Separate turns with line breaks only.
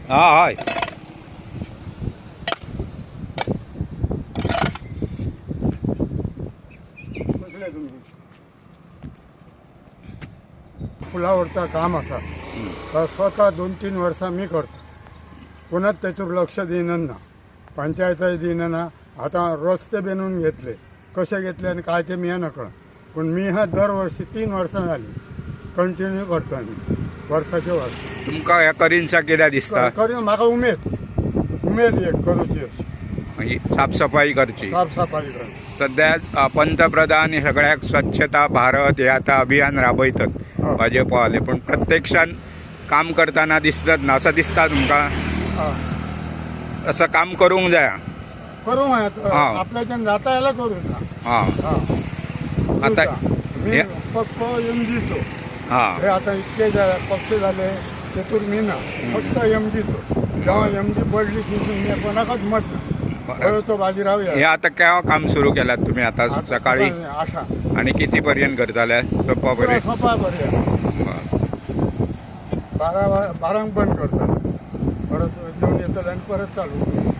हा हय.
कसले तुमी फुलावरचा काम आसा तो स्वता 2-3 वर्सां मी करता. कोणाच तेतूर लक्ष दिना ना, पंचायतय दिना ना. आतां रस्ते बेनून घेतले, कशे घेतले आनी काय ते मी नकळ, पूण मी हा दरवर्षी 3 वर्सां जाली कंटिन्यू करता मी वर्साचे वर्स.
तुमकां ह्या करीनसा कित्याक दिसता?
करून म्हाका उमेद, उमेद एक करूची अशी.
ही साफसफाई करची.
साफसफाई करची.
सध्या पंतप्रधान सगळ्याक स्वच्छता भारत हे आता अभियान राबयतात भाजपवाले, पण प्रत्यक्षात काम करताना दिसत ना. असं दिसता तुमकां? असं काम करूंक जाय.
करूंक जाय, आपल्याच्यान जाता जाल्यार करूंक जाय.
आता
मी पक्क एमजीचो. हे आता इतके पक्ष झाले तेतूर मी ना, फक्त एमजीचो. जेव्हा एमजी पडली तिथून मी कोणाकच मत ना. तो बाजीराव.
हे आता केव्हा काम सुरू केलात तुम्ही? आता सकाळी
8.
आणि किती पर्यंत करताले? सोपापर्यंत.
सोपापर्यंत 12 बारांक बंद करताले, परत जेवण येतले आनी परत चालू.